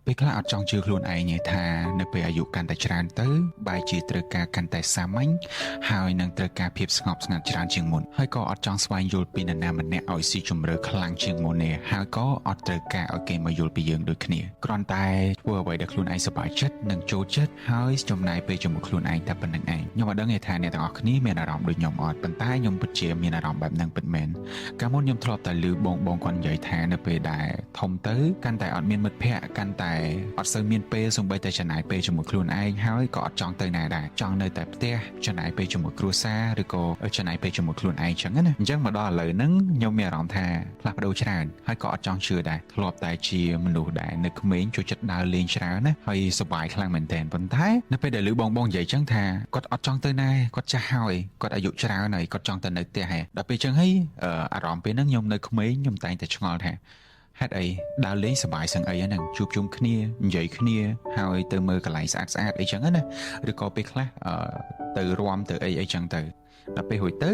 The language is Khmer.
ពេលខ្លះអត់ចង់ជឿខ្លួនឯងទេថានៅពេលអាយុកាន់តែច្រើនទៅបែរជាត្រូវការកាន់តែសាមញ្ញហើយនឹងត្រូវការភាពស្ងប់ស្ងាត់ច្រើនជាងមុនហើយក៏អត់ចង់ស្វែងយល់ពីនរណាម្នាក់ឲ្យស៊ីជម្រៅខ្លាំងជាងមុនទេហើយក៏អត់ត្រូវការឲ្យគេមកយល់ពីយើងដូចគ្នាគ្រាន់តែធ្វើអ្វីដែលខ្លួនឯងសប្បាយចិត្តនិងចូលចិត្តហើយចំណាយពេលជាមួយខ្លួនឯងតែប៉ុណ្ណឹងឯងខ្ញុំអត់ដឹងទេថាអ្នកទាំងអស់គ្នាមានអារម្មណ៍ដូចខ្ញុំអត់ប៉ុន្តែខ្ញុំពិតជាមានអារម្មណ៍បែបហ្នឹងពិតមែន កាលមុនខ្ញុំធ្លាប់តែឮបងបងគាត់និយាយថានៅពេលដែលធំទៅកាន់តែអត់មានមិត្តភ័ក្តិកាន់តែអត់សូវមានពេលសូម្បីតែចំណាយពេលជាមួយខ្លួនឯងហើយក៏អត់ចង់ទៅណាដែរចង់នៅតែផ្ទះចំណាយពេលជាមួយគ្រួសារឬក៏ចំណាយពេលជាមួយខ្លួនឯងចឹងណាអញ្ចឹងមកដល់ឥឡូវហ្នឹងខ្ញុំមានអារម្មណ៍ថាផ្លាស់ប្ដូរច្រើនហើយក៏អត់ចង់ជឿដែរធ្លាប់តែជាមនុស្សដែលនៅក្មេងចូលចិត្តដើរលេងច្រើនណាហើយសប្បាយខ្លាំងមែនទែនប៉ុន្តែនៅពេលដែលឮបងបងនិយាយចឹងថាគាត់អត់ចង់ទៅណាគាត់ចាស់ហើយគាត់អាយុច្រើនហើយគាត់ចង់តែនៅផ្ទះហេដល់ពេលចឹងហើយអារម្មណ៍ពេលហ្នឹងខ្ញុំនៅក្មេងខ្ញុំតែងតែឆ្ងល់ថាហេតុអីដើរលេងសប្បាយសឹងអីហ្នឹងជួបជុំគ្នានិយាយគ្នាហើយទៅមើលកន្លែងស្អាតស្អាតអីចឹងណាឬក៏ពេលខ្លះទៅរាំទៅអីអីចឹងទៅដល់ពេលរួចទៅ